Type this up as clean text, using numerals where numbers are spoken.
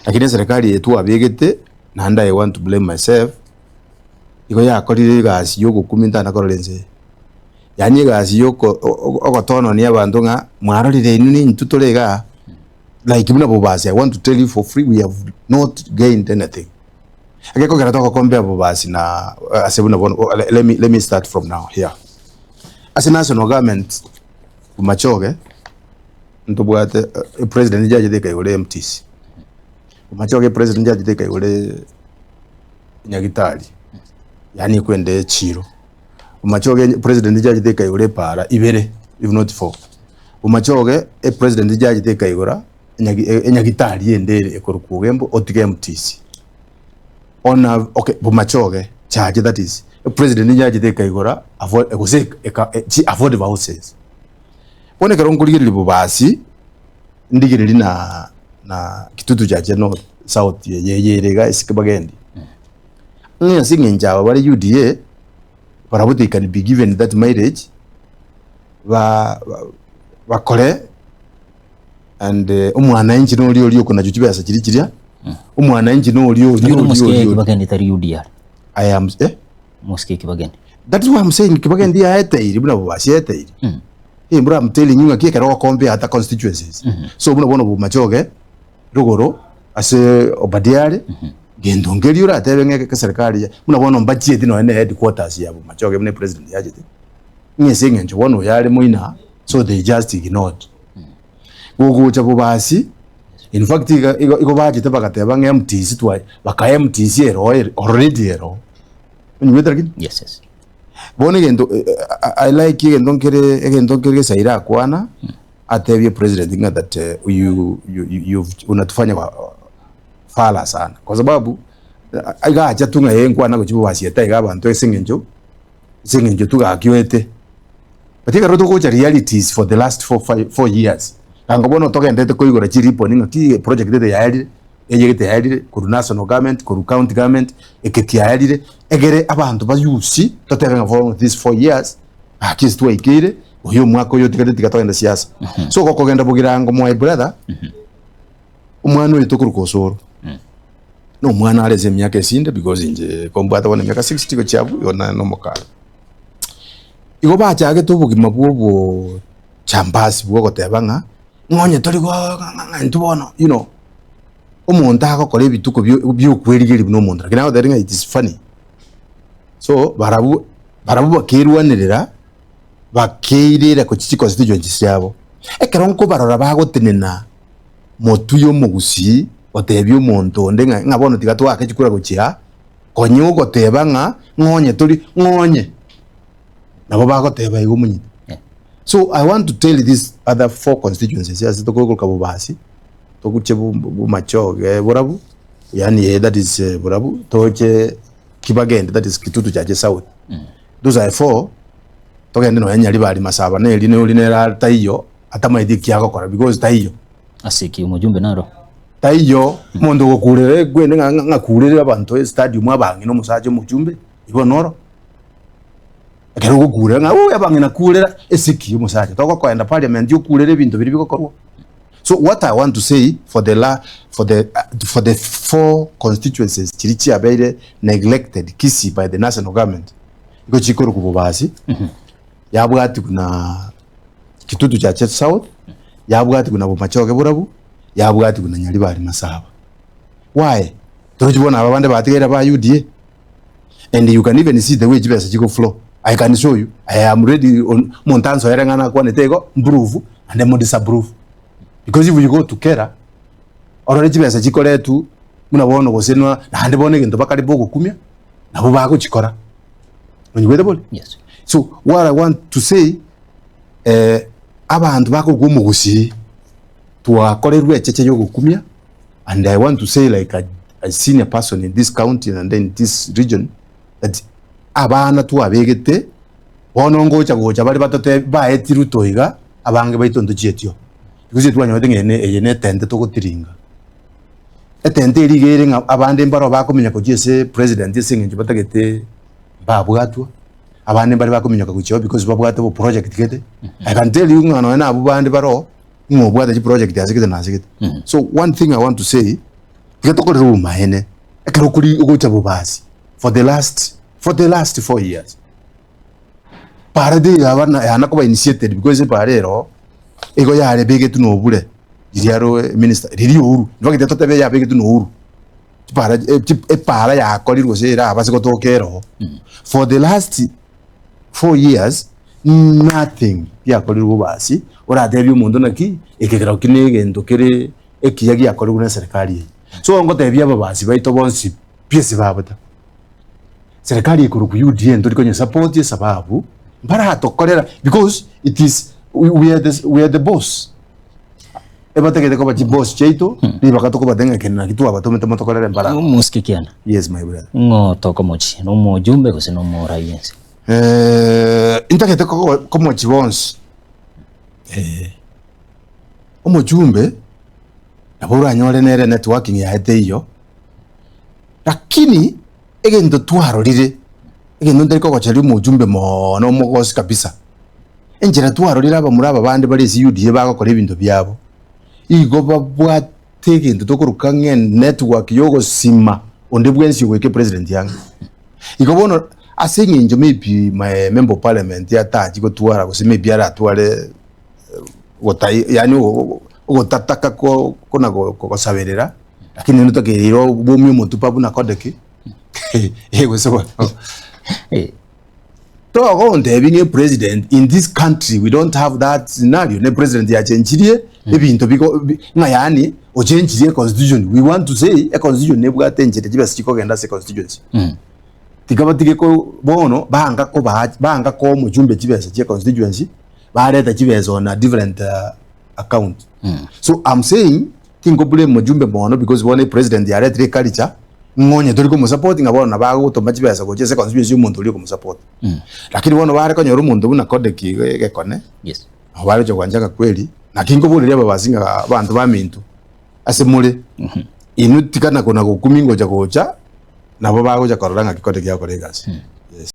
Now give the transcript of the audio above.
Lakini eserekari eye twabegete, naende I want to blame myself, igo yakorire egasi ya ogokumia ntana korora ense eye. Yaani egasi ya oko ogotononia abanto ng'a mwarorire inwe na intwe tore igaa, like buna Bobasi I want to tell you for free we have not gained anything. Egekogera togokombea Bobasi na ase buna bono let me let me start from now here. Ase national government Bomachoge, ntobwate epresident nchiachete ekaigora MTC, Bomachoge epresident nchiachete ekaigora Nyagitari, yaani ekwenda echiro. Bomachoge epresident nchiachete ekaigora epaara ibere if not four. Bomachoge epresident nchiachete ekaigora enyagitari ende ere ekorokwa Ogembo otige MTC. Ona okay Bomachoge chache that is epresident nchiachete ekaigora gose eka chi affordable houses. Bono ekero nkorigereria bobasi, ndigererie na na Kitutu Chache North South eye eye ere iga ase Kibagendi, ng'a ase eng'encho aba bare UDA, barabwo they can be given that mileage, ba bakore and omwananchi noria oria okonachwa chibesa chiria chiria, omwananchi noria oria Lakini oria omosike oria oria. Kibagendi tari UDA. I am eh? Omosike Kibagendi. That is why I'm saying Kibagendi yaeteiri buna Bobasi yaeteiri. Eh, bro, I'm telling you ng'aki ekero ogocompare ata constituencies. So buna bono Bomachoge, rogoro, ase Obadia are, gento nkeria oratebe ng'a eke serikali ya buna bono mbachieti nonye na headquarters ya Bomachoge buna epresident yachete, ng'a ase eng'encho bono oyo are moino so they just ignored. Gogocha Bobasi, in fact iga igo igo bachete bagateba ng'a MTC twa baka MTC ero ere already ero. Onyigwete lakini? Yes, yes. Bono egento I like egento nkere egento nkere Gesaira akwana, atebie president ng'a that you you you've unatufanya fala sana kwa sababu iga acha tu ng'a ee nkwana gochia bobasiete iga abanto ase eng'encho ase eng'encho tu gaki oete. But ekero togocha realities for the last four five four years, ango bono togenderete koigora chiriponi ng'aki project eye yaerire. Eye gete yaerire korwa national government, korwa county government, eke kiaerire, egere abanto ba use totebe ng'a for these 4 years gaki ase twaikeire, oyo omwaka oyo otigarete tiga togende siasa. So gokogenda bogirango my brother, omwana oyo tokorokwa Osoro, na omwana are ase emiaka esinde because inche kombwate bono emiaka 60 gochia abwo, igo naye na omokara. Igo bachagete obogima bwa obochambasi bwa ogoteba ng'a, ng'a onye tori go ng'a intwe bono you know. Omonto agokora ebituko bio biokwerigeria buna omonto lakini agotebia ng'a it is funny. So barabwo barabwo bakerwanerera bakeirera gochia chiconstituencies chiabo. Ekero nkobarora bagotenena motwe ya omogusii gotebia omonto onde ng'a ng'a bono tiga toake chikura gochia aa, konya ogoteba ng'a ng'a onye tori ng'a onye nabo bagoteba igo omonyene. So I want to tell these other four constituencies ase tokoroka Bobasi. Togoche bomachoge borabu, yaani eh, that is eh, borabu, toche Kibagende, that is Kitutu Chache South. Those are four, togende nonya Nyaribari Masaba na eri nori nere taiyo, atamaeti eki agokora because taiyo. Ase ki omojumbe naro? Taiyo, omonto ogokurera ekwende ng'a ng'a ng'akurere abanto estadium abang'ina omosacha omochumbe, igo noro. Ekero ogokurera ng'a ooh abang'ina kurera esiki omosacha, togokoenda parliament okurere ebinto biria bigokorwa. So what I want to say for the la for the for the four constituencies chiria chiabeire neglected Kisii by the national government igo chikorokwa Bobasi, yabwatigwa na Kitutu Chache South, yabwatigwa na Bomachoge Borabu, yabwatigwa na Nyaribari Masaba. Why? Torochi bono aba bande batigaire ba UDA and you can even see the way chibesa chigo flow. I can show you. I am ready on omonto ansoere ng'a nakwanete igo mprove and mo disapprove. Because if you go to Kera orore chibesa chikoretwa buna bono gose na naende bono egento bakare bogokumia nabo bagochikora. Onyigwete bori? Yes. So what I want to say eh, abanto bakorokwa omogusii twakorerwe echeche ya ogokumia and I want to say like a, a senior person in this county and in this region that abana twabegete bono ngocha gocha bare batotebi baeti Ruto iga abange baito ntochietio because twanyorete ng'a ene eye ne etente togotiringa. Etente eria iga ere ng'a abande mbaro bakominyoka gochia ase president ase eng'encho batagete mbabwatwa, abande mbare bakominyoka gochia oo because babwate oboproject gete. I can tell you ng'a nonye na abwo bande baroo, ng'a obwate chiproject ase gete na ase gete. So one thing I want to say. Tiga tokorere obomaene, ekero okori ogocha bobasi for the last for the last 4 years. Para teiyo yaba na yana koba initiated because epara ero igo yarebegetwe na obure riria aro minister riria Uhuru nibagete totebe yabegetwe na Uhuru. Chipara epara yakorirwe gose erabase gotoka ero for the last 4 years nothing giakorirwe bobasi oratebie omonto naki eke kerokio na egento kere ekiya giakorirwe na eserekari eye. So ngotebia ababasi baito bonsi pi ase babo ta, serikali ekorokwa UDA ntori konye support esababu mbaratokorera because it is we are the, we are the boss ebatagete koba chiboss chiaito ribaga tokobatebia ng'a eke naki twabatomete motokorere mbarabwo. Omosike kiana. Yes my brother. Ng'o tokomochia? Nomojumbe gose nomorai ense? Eh, intagete kogo- komochia bonsi eh, omochumbe nabo oranyore nere networking yaye teiyo, lakini egento twarorire, egento ntari kogocheria omochumbe moono omogosi kabisa, enchera twarorire abamura aba bande bare ase UDA bagokora ebinto biabo, igo babwate egento tokoroka ng'a enetwork ya ogosima onde bwensi ogoika epresident ang'e. Igo bono ase eng'encho maybe my member of parliament atachi gotwara gose maybe aratware gotai yaani ogotataka ko kona gosaberera, lakini rende tokeire obomia omotupa buna Kodeki gose bono togontebia ng'a epresident in this country we don't have that scenario ne president yachenchirie ebinto bigo ng'a yaani ochenchirie econstitution we want to say econstitution nebwate enchera chibesa chikogenda ase econstituency. Tiga batige ko bono banga kobaa banga koa omochumbe chibesa chia econstituency bareta chibesa on a different account. So I'm saying tinko blame mojumbe mono because bono epresident yaretire eculture ng'a onye tori komosupport ng'a bono nabo agotoma chibesa gochia ase econstituency ya omonto oria okomosupport. Lakini bono bare konyora omonto buna Kodeki iga egekone, Yes. nabo baroche gwancha kweli, naki nkoboreria ababasi ng'a abanto baminto ase more, inwe tikana kona gokumia ngocha gocha, nabo bagocha korora ng'aki Kodeki agokora egasi.